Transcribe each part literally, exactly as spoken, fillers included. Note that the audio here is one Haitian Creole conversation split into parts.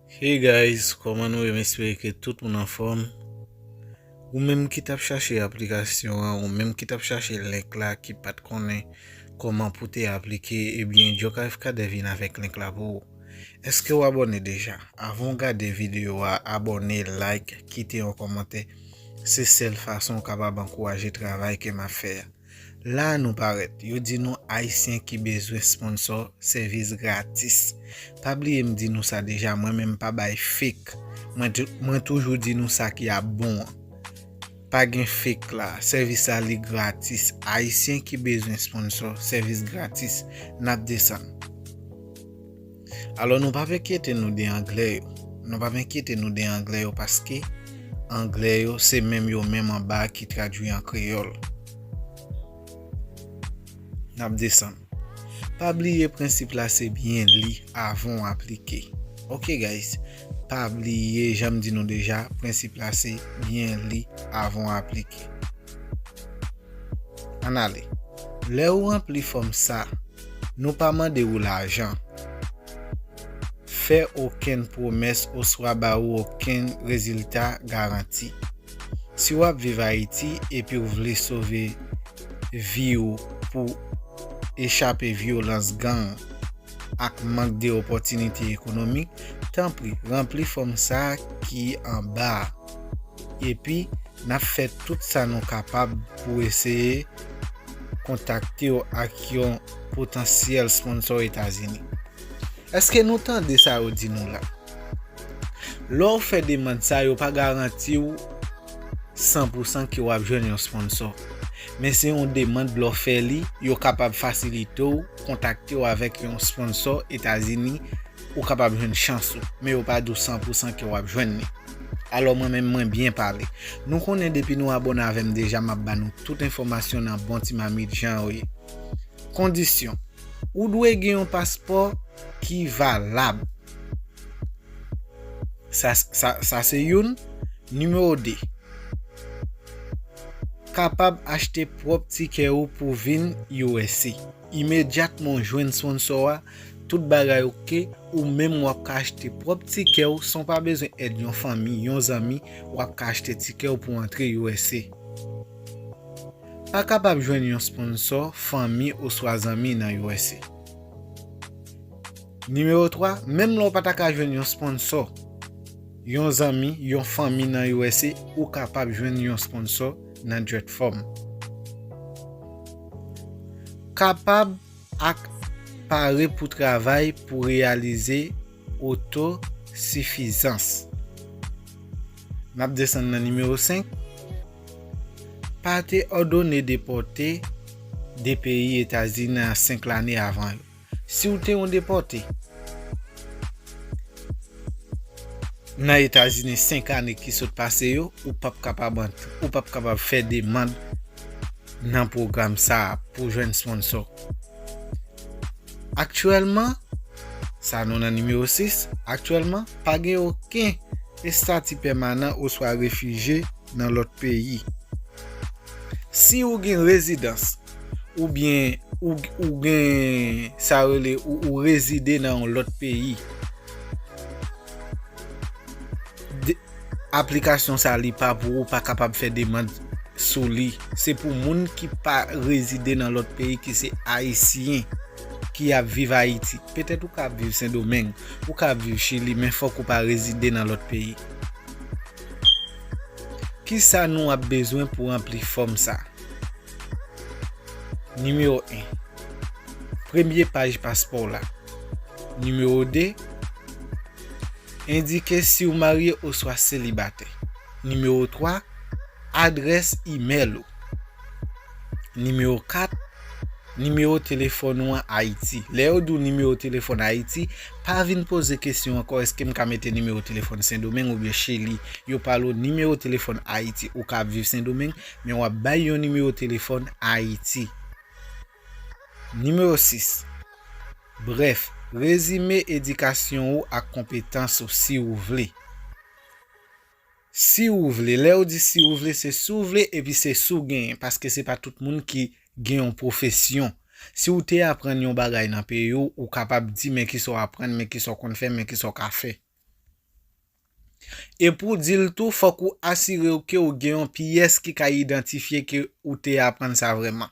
Hey guys, kòman nou ye? M espere ke tout moun anfòm. Ou menm ki t ap chache aplikasyon an, ou menm ki t ap chache link la, ki pa t konnen kòman pou te aplike, ebyen, Djoka F K D vin avèk link la pou ou. Èske w abòne deja? Avan w gade videyo a, abòne, like, kite yon kòmantè. Se sèl fason w kapab ankouraje travay ke m ap fè a. La a nou parèt, yo di nou Ayisyen ki bezwen sponsò, sèvis gratis. Pa bliye m di nou sa deja, mwen menm pa bay fake. Mwen, tou- mwen toujou di nou sa ki ap bon an. Pa gen fake la, sèvis la li gratis. Ayisyen ki bezwen sponsò, sèvis gratis. N ap desann. Alò, nou p ap enkyete nou de anglè yo. Nou p ap enkyete nou de anglè yo paske anglè yo se menm yo menm anba a ki tradui an kreyòl. N ap desann. Pa bliye prensip la se byen li avan w aplike. Ok guys, pa bliye, jan m di nou deja, prensip la se byen li avan w aplike. Ann ale. Lè ou ranpli fòm sa, nou pa mande ou lajan. Fè okenn pwomès oswa ba ou okenn rezilta garanti. Si w ap viv Ayiti epi w vle sove vi w pou echape vyolans gang ak mank de opòtinite ekonomik, tanpri, ranpli fòm sa a ki anba a. Epi, n ap fè tout sa nou kapab pou eseye kontakte w ak yon potansyèl sponsò Etazini. Èske nou tande sa yo di nou la? Lè w fè demann sa, yo pa garanti w san pou san ke w ap jwenn yon sponsò. Men se yon demann, lè w fè li, yo kapab fasilite w, kontakte w avèk yon sponsò Etazini, ou kapab jwenn chans ou. Men yo pa di w san pou san ke w ap jwenn li. Alò mwen menm mwen byen pale. Nou konnen depi nou abòne avè m deja, m ap ba nou tout enfòmasyon nan bon ti mamit jan yo ye. Kondisyon. Ou dwe gen yon paspò ki valab. Sa, sa, sa se youn. Nimewo de. Kapab achte pwòp tikè ou pou vin U S A. Imedyatman w jwenn sponsò a, tout bagay oke, ou menm w ap ka achte pwòp tikè w san w pa bezwen èd yon fanmi, yon zanmi, w ap ka achte tikè w pou antre U S A. Pa kapab jwenn yon sponsò, fanmi oswa zanmi nan U S A. Nimewo twa, menm lè w pa ta ka jwenn yon sponsò, yon zanmi, yon fanmi nan U S A, ou kapab jwenn yon sponsò nan Dreadform. Kapab ak pare pou travay pou reyalize otosifizans. N ap desann nan nimewo senk. Pa te òdone depòte de peyi Etazini nan senk lane avan yo. Si w te yon depòte nan Etazini senk ane ki sot pase yo, ou p ap kapab antre, ou p ap kapab fè demann nan pwogram sa a pou jwenn sponsò. Aktyèlman, sa nou nan nimewo sis, aktyèlman, pa gen okenn estati pèmanan oswa refijye nan lòt peyi. Si ou gen rezidans, oubyen ou, ou gen, sa rele, ou, ou rezide nan yon lòt peyi, de, aplikasyon sa li pa pou ou, pa kapab fè demann sou li. Se pou moun ki pa rezide nan lòt peyi, ki se Ayisyen, ki ap viv Ayiti. Petèt ou ka ap viv Sendomeng, ou ka ap viv Chili, men fòk ou pa rezide nan lòt peyi. Kisa nou ap bezwen pou ranpli fòm sa? Nimewo en. Premye paj paspò w la. Nimewo de. Endike si w marye oswa selibatè. Nimewo twa. Adrès imèl ou. Nimewo kat. Nimewo telefòn ou an Ayiti. Lè yo di w nimewo telefòn Ayiti, pa vin poze kesyon ankò, èske m ka mete nimewo telefòn Sendomeng oubyen Chili? Yo pale w nimewo telefòn Ayiti. Ou ka ap viv Sendomeng, men w ap bay yon nimewo telefòn Ayiti. Nimewo sis. Brèf, rezime edikasyon ou ak konpetans ou si ou vle. Si ou vle, lè yo di si ou vle, se si ou vle epi se si w genyen, paske se pa tout moun ki gen yon pwofesyon. Si w te aprann yon bagay nan peyi w, ou kapab di men kisa w aprann, men kisa w konn fè, men kisa w ka fè. E pou w di l tou, fòk ou asire w ke w gen yon pyès ki ka idantifye ke ou te aprann sa vrèman.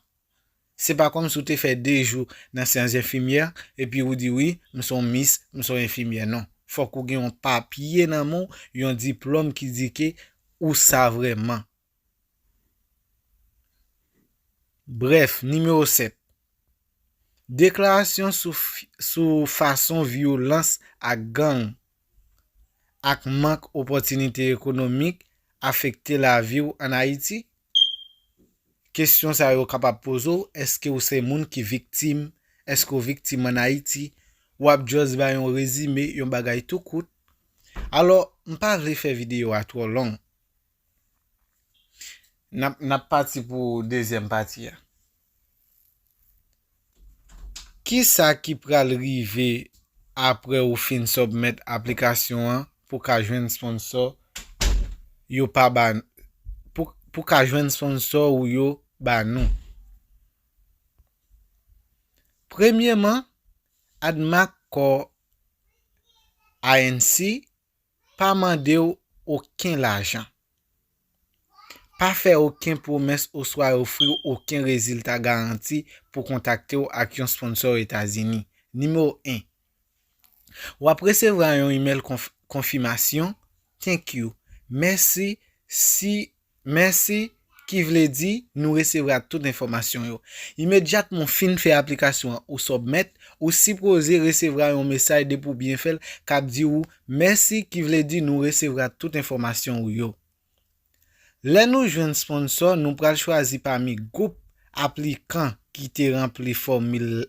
Se pa kòmsi w te fè de jou nan syans enfimyè, epi ou di, "Wi, m se yon mis, m se yon enfimyè." Non. Fòk ou gen yon papye nan men w, yon diplòm ki di ke ou sa vrèman. Brèf, nimewo sèt. Deklarasyon sou, sou fason vyolans ak gang ak mank opòtinite ekonomik afekte lavi w ann Ayiti? Kesyon sa yo kapab poze w, èske w se moun ki viktim? Èske w viktim ann Ayiti? W ap just bay yon rezime, yon bagay tou kout. Alò, m pa vle fè videyo a twò long. N ap, n ap pati pou dezyèm pati a. Kisa ki pral rive apre ou fin submit aplikasyon an pou ka jwenn sponsor yo pa ba, pou, pou ka jwenn sponsor ou yo ba nou? Premyèman, Admark Corp Inc pa mande w okenn lajan. Pa fè okenn pwomès oswa ofri w okenn rezilta garanti pou kontakte w ak yon sponsor Etazini. Nimewo en. W ap resevwa yon imèl konf-, konfimasyon, "Thank you." Mèsi, si, mèsi, ki vle di nou resevwa tout enfòmasyon yo. Imedyatman w fin fè aplikasyon an ou submit, ou sipoze resevwa yon mesaj depi w byen fè l k ap di w, "Mèsi," ki vle di nou resevwa tout enfòmasyon ou yo. Lè nou jwenn sponsor, nou pral chwazi pami gwoup aplikan ki te ranpli fòmil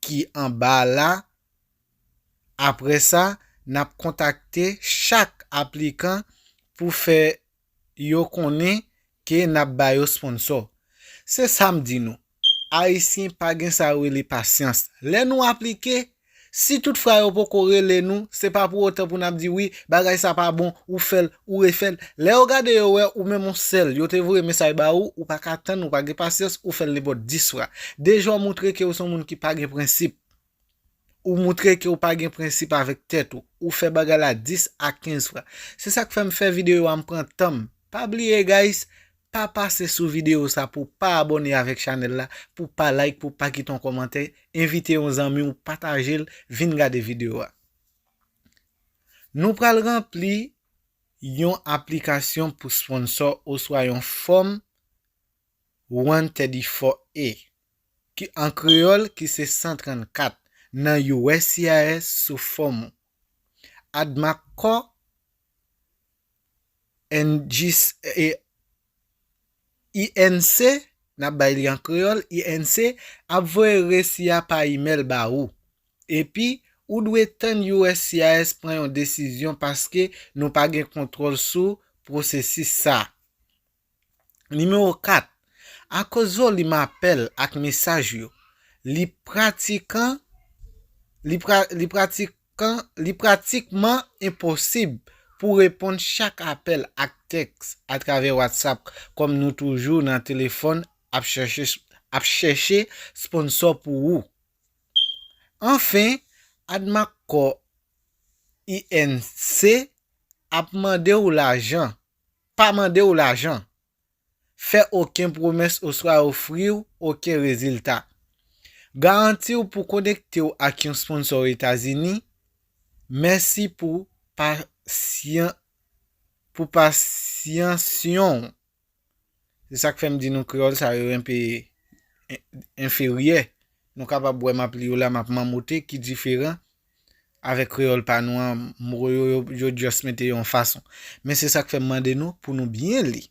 ki anba la. Apre sa, n ap kontakte chak aplikan pou fè yo konnen ke n ap ba yo sponsor. Se sa m di nou, Ayisyen pa gen sa yo rele pasyans. Lè nou aplike, si tout fwa yo poko rele nou, se pa pou otan pou n ap di, "Wi, bagay sa pa bon, ou fè l, ou refè l." Lè yo gade yo wè ou menm yon sèl, yo te voye mesaj ba ou, ou pa ka tann, ou pa gen pasyans, ou fè l nenpòt dis fwa. Deja w montre ke w se yon moun ki pa gen prensip. Ou montre ke w pa gen prensip avèk tèt ou. Ou fè bagay la dis a kenz fwa. Se sa k fè m fè videyo a, m pran tan m. Pa bliye, guys, pa pase sou videyo sa pou w pa abòne avèk chanèl la, pou w pa like, pou w pa kite yon kòmantè, envite yon zanmi w, pataje l, vin gade videyo a. Nou pral ranpli yon aplikasyon pou sponsor oswa yon fòm one thirty-four A, ki an kreyòl ki se san trannkat, nan U S C I S sou fòm ou. Admark Corp, N G C, e, I N C, n ap bay li an kreyòl, I N C, ap voye resi a pa imèl ba ou. Epi, ou dwe tann U S C I S pran yon desizyon paske nou pa gen kontwòl sou pwosesis sa a. Nimewo kat, akoz volim apèl ak mesaj yo, li pratikan, li pra-, li pratikan, li pratikman enposib pou reponn chak apèl ak tèks atravè WhatsApp, kòm nou toujou nan telefòn ap chèche, ap chèche sponsor pou ou. Anfen, Admark Corp I N C ap mande w lajan, pa mande w lajan, fè okenn pwomès oswa ofri w okenn rezilta. Garanti w pou konekte w ak yon sponsor Etazini. Mèsi pou pasyan-, pou pasyansyon w. Se sa k fè m di nou kreyòl sa yo enpe en-, enferyè. Nou kapab wè m ap li yo la, m ap manmote ki diferan avèk kreyòl pa nou an, mo yo, yo, yo just mete yo yon fason. Men se sa k fè m mande nou pou nou byen li.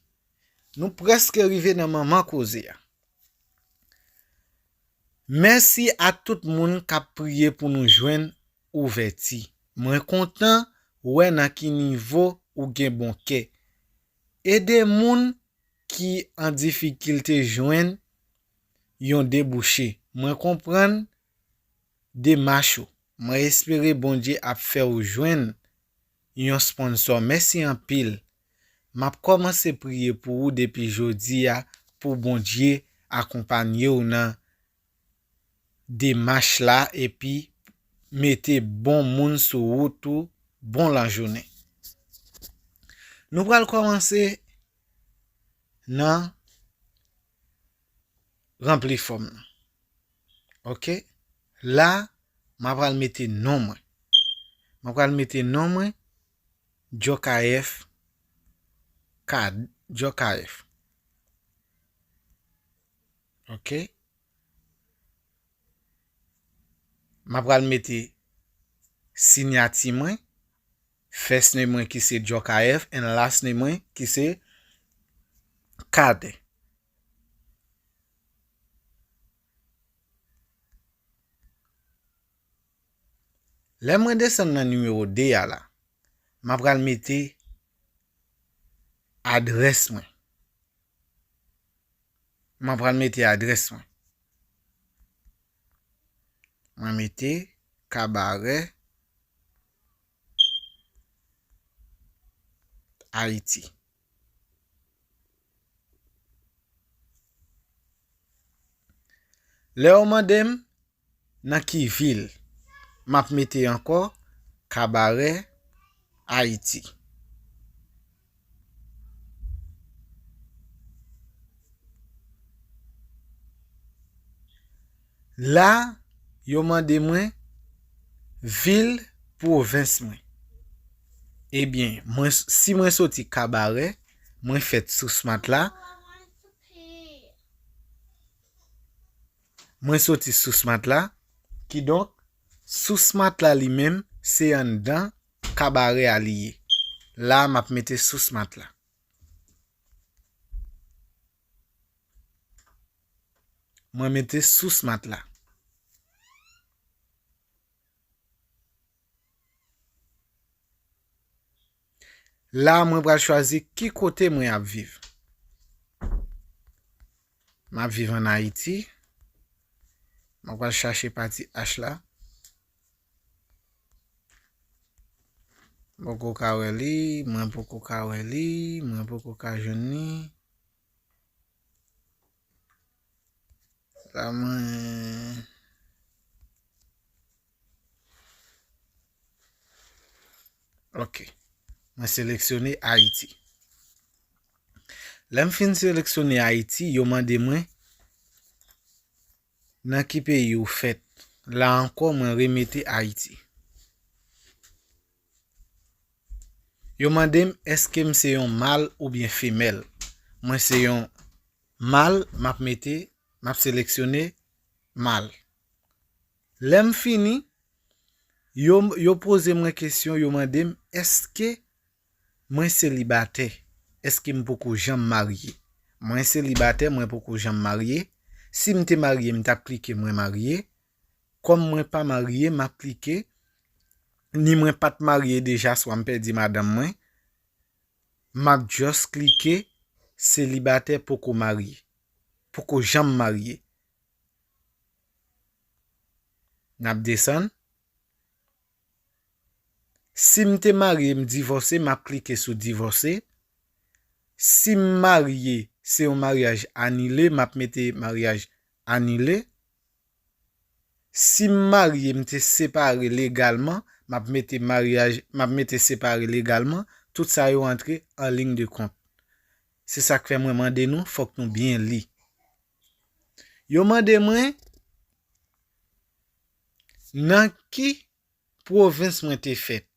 Nou prèske rive nan manman koze a. Mèsi a tout moun k ap priye pou nou jwenn ouvèti. Mwen kontan wè nan ki nivo ou gen bon kè. Ede moun ki an difikilte jwenn yon debouche. Mwen konprann demach ou. Mwen espere Bondye ap fè w jwenn yon sponsor. Mèsi anpil. M ap kòmanse priye pou ou depi jodi a pou Bondye akonpanye w nan demach la epi mete bon moun sou wout ou. Bon lajounen. Nou pral kòmanse nan ranpli fòm nan. Oke? La, m a pral mete non mwen. M a pral mete non mwen, Djokayèf, Kad, Djokayèf. Oke? M a pral mete sinyati mwen, first name mwen ki se Djokayèf, and last name mwen ki se Kad. Lè mwen desann nan nimewo de a la, m a pral mete adrès mwen. M a pral mete adrès mwen. Mwen mete Kabarè, Ayiti. Lè yo mande m nan ki vil, m ap mete ankò Kabarè, Ayiti. La, yo mande mwen vil pwovens mwen. Ebyen, mwen, si mwen soti Kabarè, mwen fèt Sousmatla. Mwen soti Sousmatla. Kidonk, Sousmatla li menm, se anndan Kabarè a li ye. La, m ap mete Sousmatla. Mwen mete Sousmatla. La, mwen pral chwazi ki kote mwen ap viv. M ap viv ann Ayiti. Mwen pral chache pati H la. M poko ka wè li, mwen poko ka wè li, mwen poko ka jwenn li. La mwen. Ok. Mwen seleksyone Ayiti. Lè m fin seleksyone Ayiti, yo mande mwen nan ki peyi ou fèt. La ankò, mwen remete Ayiti. Yo mande m èske m se yon mal oubyen femèl. Mwen se yon mal, m ap mete, m ap seleksyone mal. Lè m fini, yo, yo poze mwen kesyon, yo mande m èske mwen selibatè, èske m poko janm marye. Mwen selibatè, mwen poko janm marye. Si m te marye, m t ap klike mwen marye. Kòm mwen pa marye, m ap klike, ni mwen pa t marye deja, swa m pèdi madanm mwen, m ap just klike selibatè, poko marye, poko janm marye. N ap desann. Si m te marye, m divòse, m ap klike sou divòse. Si m marye, se yon maryaj anile, m ap mete maryaj anile. Si m marye, m te separe legalman, m ap mete maryaj, m ap mete separe legalman. Tout sa yo antre an liy de kont. Se sa k fè mwen mande nou, fòk nou byen li. Yo mande mwen nan ki pwovens mwen te fèt.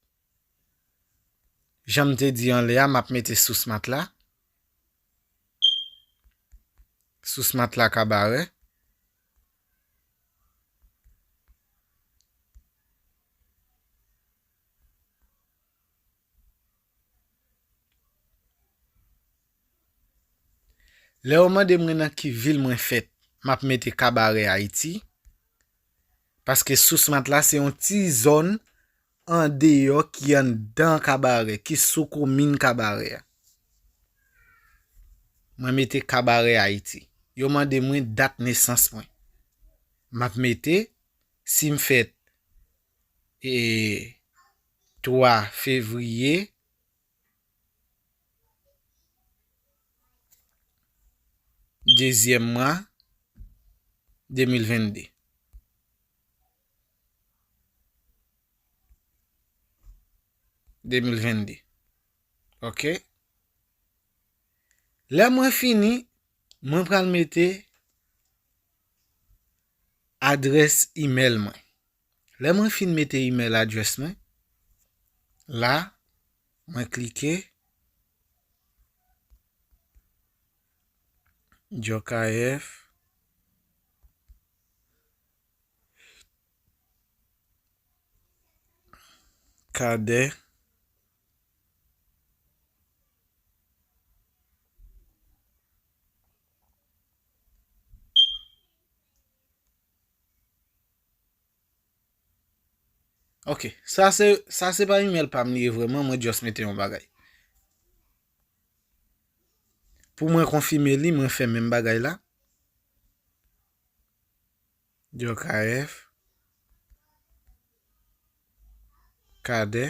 Jan m te di anlè a, m ap mete Sousmatla. Sousmatla Kabarè. Lè yo mande mwen nan ki vil mwen fèt, m ap mete Kabarè, Ayiti. Paske Sousmatla se yon ti zòn andeyò ki anndan Kabarè, ki sou komin Kabarè a. Mwen mete Kabarè, Ayiti. Yo mande mwen dat nesans mwen. M ap mete, si m fèt, e, twa fevriye, dezyèm mwa, de mil venn de. De mil venn de. Ok? Lè mwen fini, mwen pral mete adrès imèl mwen. Lè mwen fin mete email address mwen, la, mwen klike Djokayèf Kadè. Ok, sa se, sa se pa email pa m li ye vrèman, mwen just mete yon bagay. Pou mwen konfime li, mwen fè menm bagay la. Djokayèf Kadè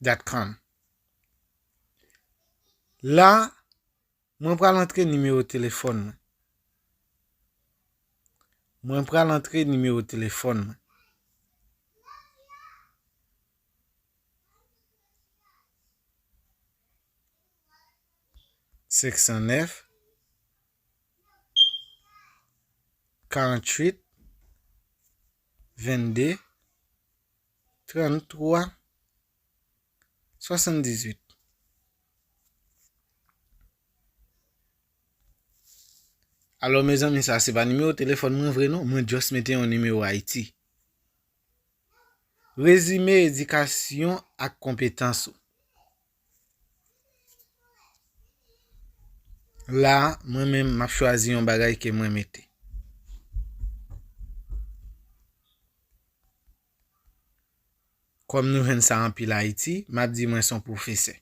dot com. La, mwen pral antre nimewo telefòn mwen. Mwen pral antre nimewo telefòn mwen. Senk san nèf, karanntuit, vennde, tranntwa, swasanndizuit. Alò, mezanmi, sa se pa nimewo telefòn mwen vre non. Mwen just mete yon nimewo Ayiti. Rezime edikasyon ak konpetans ou. La, mwen menm, m ap chwazi yon bagay ke mwen mete. Kòm nou jwenn sa anpil Ayiti, m ap di mwen se yon pwofesè.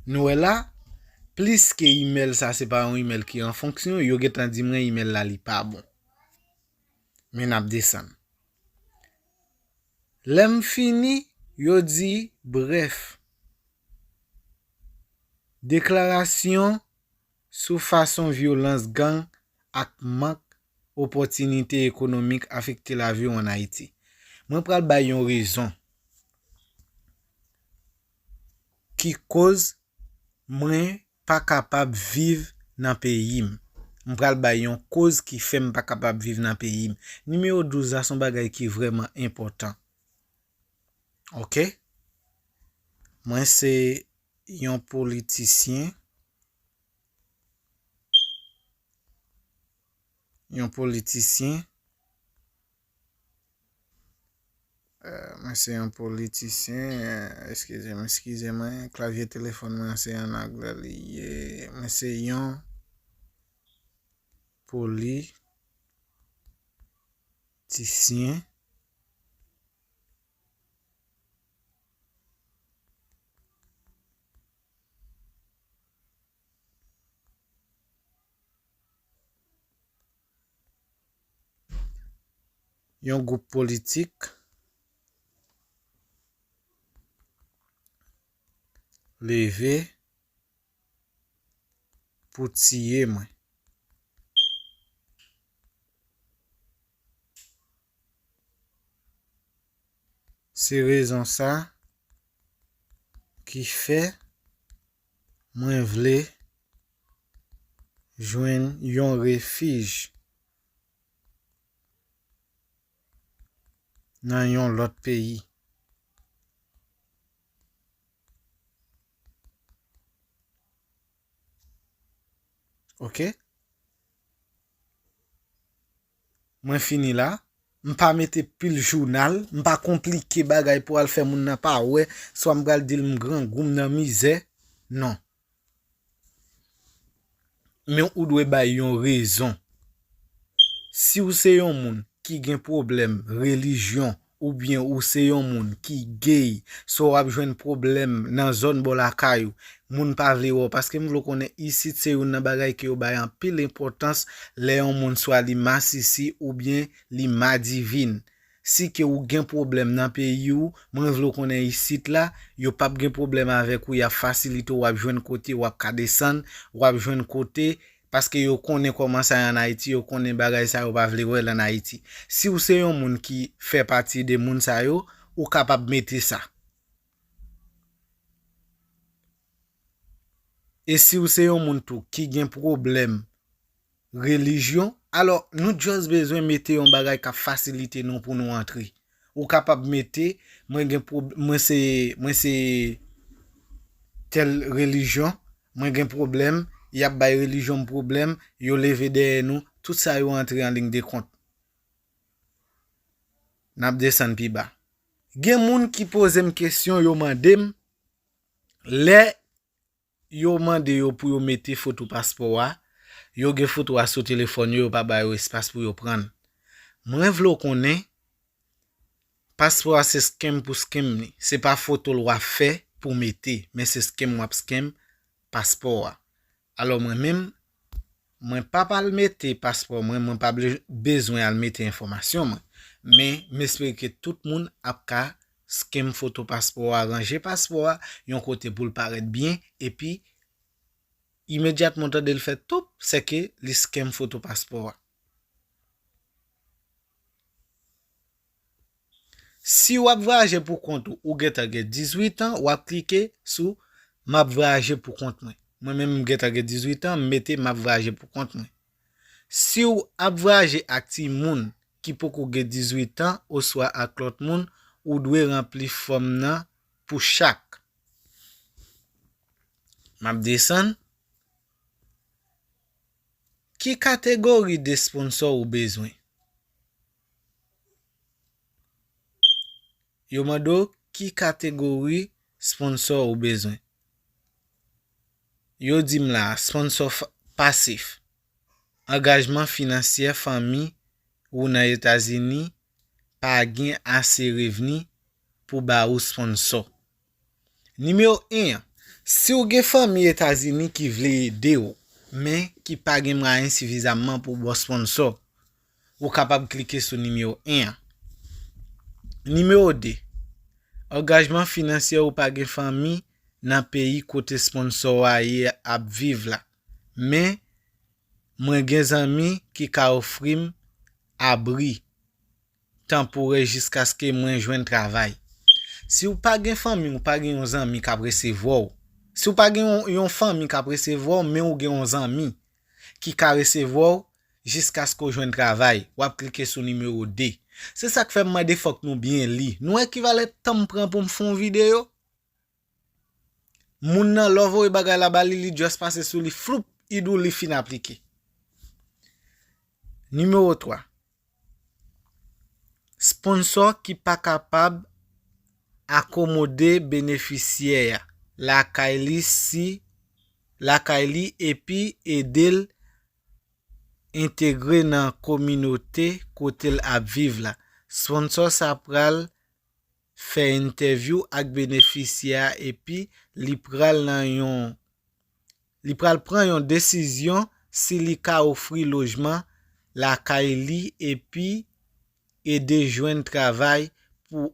Nou wè la, pliske email sa se pa yon email ki an fonksyon, yo gentan di mwen email la li pa bon. Men n ap desann. Lè m fini, yo di, brèf, deklarasyon sou fason vyolans gang ak mank opòtinite ekonomik afekte lavi w ann Ayiti. Mwen pral bay yon rezon ki koz mwen pa kapab viv nan peyi m. M pral bay yon koz ki fè m pa kapab viv nan peyi m. Nimewo douz la se yon bagay ki vrèman enpòtan. Ok? Mwen se yon politisyen. Yon politisyen. Eh, mwen se yon politisyen. Eh, eskize m, eskize mwen. Klavye telefòn mwen se an anglè li ye. Mwen se yon politisyen. Yon gwoup politik leve pou tiye mwen. Se rezon sa ki fè mwen vle jwenn yon refij nan yon lòt peyi. Ok? Mwen fini la. M pa mete pil jounal, m pa konplike bagay pou al fè moun nan pa wè, swa m pral di l m grangou, m nan mizè. Non. Men ou dwe bay yon rezon. Si w se yon moun ki gen pwoblèm relijyon, oubyen ou se yon moun ki gay, swa w ap jwenn pwoblèm nan zòn bò lakay ou, moun pa vle wè w, paske m vle w konnen isit se youn nan bagay ke yo bay anpil enpòtans lè yon moun swa li masisi oubyen li madivin. Si ke ou gen pwoblèm nan peyi w, mwen vle w konnen isit la, yo p ap gen pwoblèm avèk ou, y ap fasilite w, w ap jwenn kote, w ap ka desann, w ap jwenn kote, paske yo konnen kòman sa ye ann Ayiti, yo konnen bagay sa yo pa vle wè l ann Ayiti. Si w se yon moun ki fè pati de moun sa yo, ou kapab mete sa. E si w se yon moun tou ki gen pwoblèm relijyon, alò, nou just bezwen mete yon bagay k ap fasilite nou pou nou antre. Ou kapab mete, mwen gen pwob-, mwen se, mwen se tèl relijyon, mwen gen pwoblèm, y ap bay relijyon m pwoblèm, yo leve dèyè nou, tout sa yo antre an liy de kont. N ap desann pi ba. Gen moun ki poze m kesyon, yo mande m, lè yo mande yo pou yo mete foto paspò a, yo gen foto a sou telefòn yo, yo pa ba yo espas pou yo pran l. Mwen vle w konnen, paspò a se skenm pou skenm li. Se pa foto l w ap fè pou mete, men se skenm w ap skenm paspò a. Alò mwen menm, mwen p ap al mete paspò mwen, mwen pa ble-, bezwen al mete enfòmasyon mwen. Men, m espere ke tout moun ap ka skenm foto paspò a, ranje paspò a yon kote pou l parèt byen, epi imedyatman w tande l fè toup, sèke li skenm foto paspò a. Si w ap vwayaje pou kont ou, ou gentan gen dizuit an, w ap klike sou "M ap vwayaje pou kont mwen." Mwen menm, m gentan gen dizuit an, m mete "M ap vwayaje pou kont mwen." Si w ap vwayaje ak timoun ki poko gen dizuit an oswa ak lòt moun, ou dwe ranpli fòm nan pou chak. M ap desann. Ki kategori de sponsò ou bezwen? Yo mande w ki kategori sponsò ou bezwen. Yo di m la, sponsò f-, pasif. Angajman finansyè fanmi ou nan Etazini pa gen ase revni pou ba ou sponsò. Nimewo en an, si w gen fanmi Etazini ki vle ede w, men ki pa gen mwayen sifizamman pou ba w sponsò, ou kapab klike sou nimewo en an. Nimewo de, angajman finansyè ou pa gen fanmi nan peyi kote sponsò a ye ap viv la. Men, mwen gen zanmi ki ka ofri m abri tanporè jiskaske mwen jwenn travay. Si w pa gen fanmi, ou pa gen yon zanmi k ap resevwa w. Si w pa gen yon, yon fanmi k ap resevwa w, men ou gen yon zanmi ki ka resevwa w jiskaske w jwenn travay, w ap klike sou nimewo de. Se sa k fè m mande fòk nou byen li. Nou wè ki valè tan m pran pou m fè yon videyo? Moun nan, lè w voye bagay la ba li, li just pase sou li, floup, i di w li fin aplike. Nimewo twa. Sponsò ki pa kapab akomode benefisyè a lakay li si, lakay li epi ede l entegre nan kominote kote l ap viv la. Sponsò sa pral fè entèvyou ak benefisyè a epi li pral nan yon, li pral pran yon desizyon si li ka ofri lojman lakay li epi ede jwenn travay pou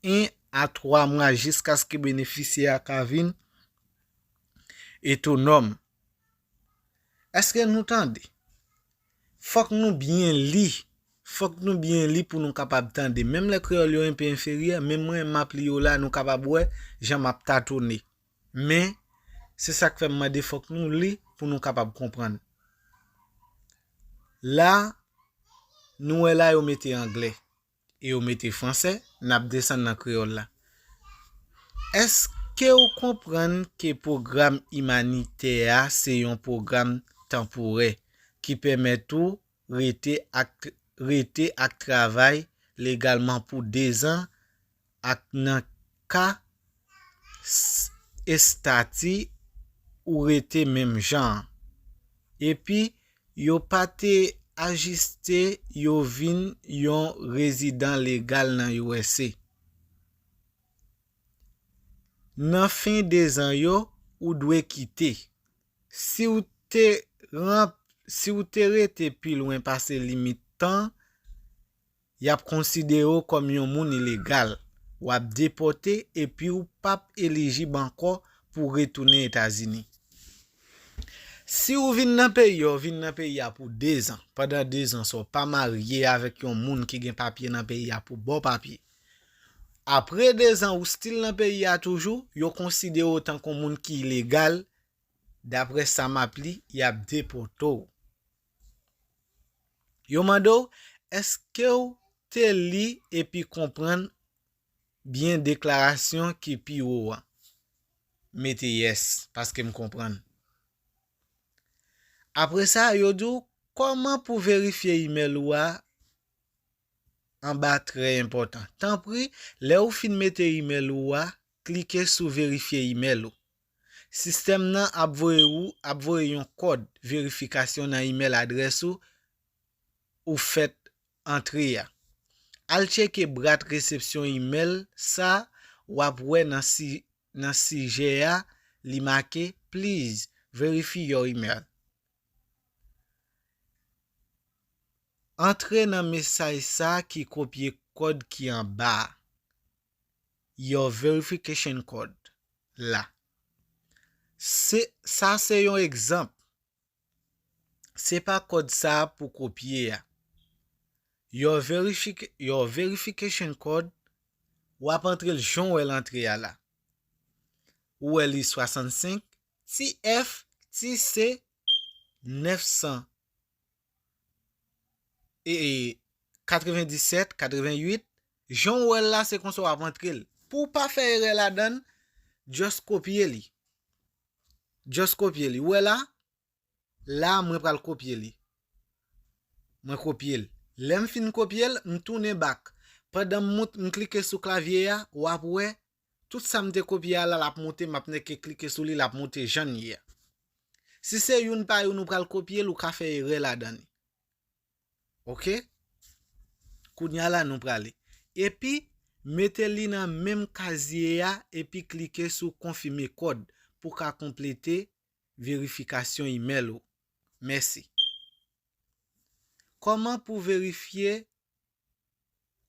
en a twa mwa jiskaske benefisyè a ka vin otonòm. Èske nou tande? Fòk nou byen li. Fòk nou byen li pou nou kapab tande. Menm lè kreyòl yo enpe enferyè, men mwen m ap li yo la, nou kapab wè jan m ap tatone. Men, se sa k fè m mande fòk nou li pou nou kapab konprann. La, nou wè la yo mete anglè e yo mete fransè, n ap desann nan kreyòl la. Èske w konprann ke pwogram imanitè a se yon pwogram tanporè ki pèmèt ou rete ak, rete ak travay legalman pou dezan ak nan ka s-, estati ou rete menm jan an. Epi, yo pa te ajiste yo vin yon rezidan legal nan U S A. Nan fen dezan yo, ou dwe kite. Si w te ranp-, si w te rete pi lwen pase limit tan, y ap konsidere w kòm yon moun ilegal. W ap depòte epi w p ap elijib ankò pou retounen Etazini. Si w vin nan peyi a, w vin nan peyi a pou dezan. Pandan dezan sa, w pa marye avèk yon moun ki gen papye nan peyi a pou ba w papye. Apre dezan ou still nan peyi a toujou, yo konsidere w tankou moun ki ilegal, dapre sa m ap li, y ap depòte w. Yo mande w, èske w te li epi konprann byen deklarasyon ki pi wo a? Mete yes, paske m konprann. Apre sa, yo di w kòman pou verifye imèl ou a anba trè enpòtan. Tanpri, lè ou fin mete imèl ou a, klike sou verifye imèl ou. Sistèm nan ap voye ou, ap voye yon kòd verifikasyon nan imèl adrès ou, ou fèt antre a. Al tcheke brat resepsyon imèl sa w ap wè nan si, nan sijè a, li make Please verify your email. Antre nan mesaj sa ki kopye kòd ki anba a. Your verification code la. Se, sa se yon egzanp. Se pa kòd sa a pou kopye a. Your verific-, your verification code, w ap antre l jan w wè l antre a la. Ou wè li swasannsenk, T F, T C, nèf san e, e, katrevendisèt, katreventuit, jan w wè l la, se konsa w ap antre l. Pou w pa fè erè ladan l, just kopye li. Just kopye li. Ou wè la? La, mwen pral kopye li. Mwen kopye l. Lè m fin kopye l, m tounen back. Pandan m mout, m klike sou klavye a, w ap wè, tout sa m te kopye a la, l ap moute, m ap nèke klike sou li, l ap moute jan l ye a. Si se youn pa youn ou pral kopye l, ou ka fè erè ladan li. Oke? Kounye a la, nou prale. Epi, mete li nan menm kazye a, epi klike sou konfime kòd pou ka konplete verifikasyon imèl ou. Mèsi. Kòman pou verifye,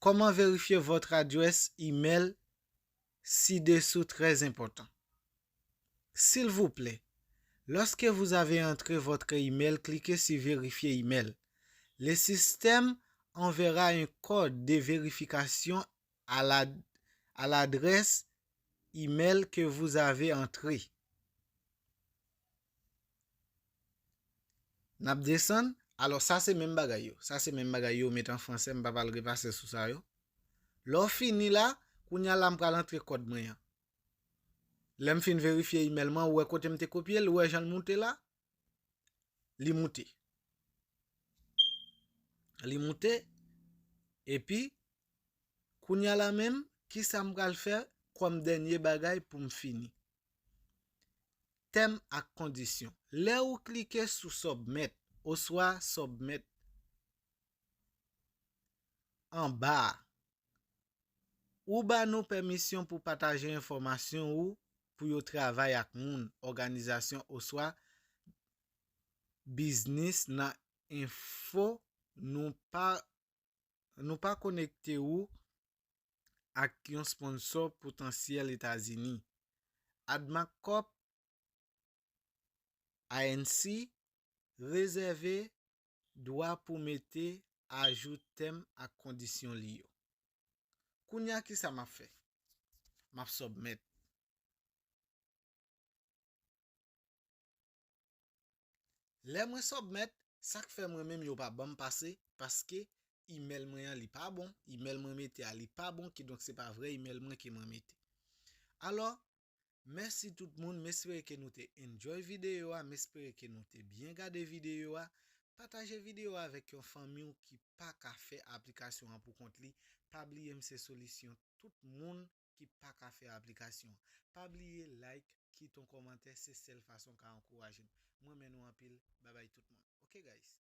comment vérifier votre adresse email ci-dessous très important. S'il vous plaît, lorsque vous avez entré votre email, cliquez sur vérifier email. Le système enverra un code de vérification à la, à l'adresse email que vous avez entrée. N ap desann. Alò, sa se menm bagay yo. Sa se menm bagay yo, met an fransè, m pa pral repase sou sa yo. Lè w fini la, kounye a la, m pral antre kòd mwen an. Lè m fin verifye imèl mwen, ou wè kote m te kopye l, ou wè jan l moute la? Li moute. Li moute. Epi, kounye a la menm, kisa m pral fè kòm dènye bagay pou m fini? Tèm ak kondisyon. Lè ou klike sou submit oswa submit anba a, ou ba nou pèmisyon pou pataje enfòmasyon ou pou yo travay ak moun, òganizasyon oswa biznis nan enfo nou pa, nou pa konekte ou ak yon sponsò potansyèl Etazini. AdMarc Corp, I N C, rezève dwa pou mete ajou tèm ak kondisyon li yo. Kounye a, kisa m ap fè? M ap submit. Lè mwen submit, sa k fè mwen menm yo pa ban m pase, paske imèl mwen an li pa bon, imèl mwen mete a li pa bon, kidonk se pa vrè imèl mwen ke mwen mete. Alò, mèsi tout moun, m espere ke nou te enjoy videyo a, m espere ke nou te byen gade videyo a. Pataje videyo a avèk yon fanmi w ki pa ka fè aplikasyon an pou kont li. Pa bliye m se solisyon tout moun ki pa ka fè aplikasyon an. Pa bliye like, kite yon kòmantè, se sèl fason w ka ankouraje m. M renmen nou anpil. Babay tout moun. Ok, guys.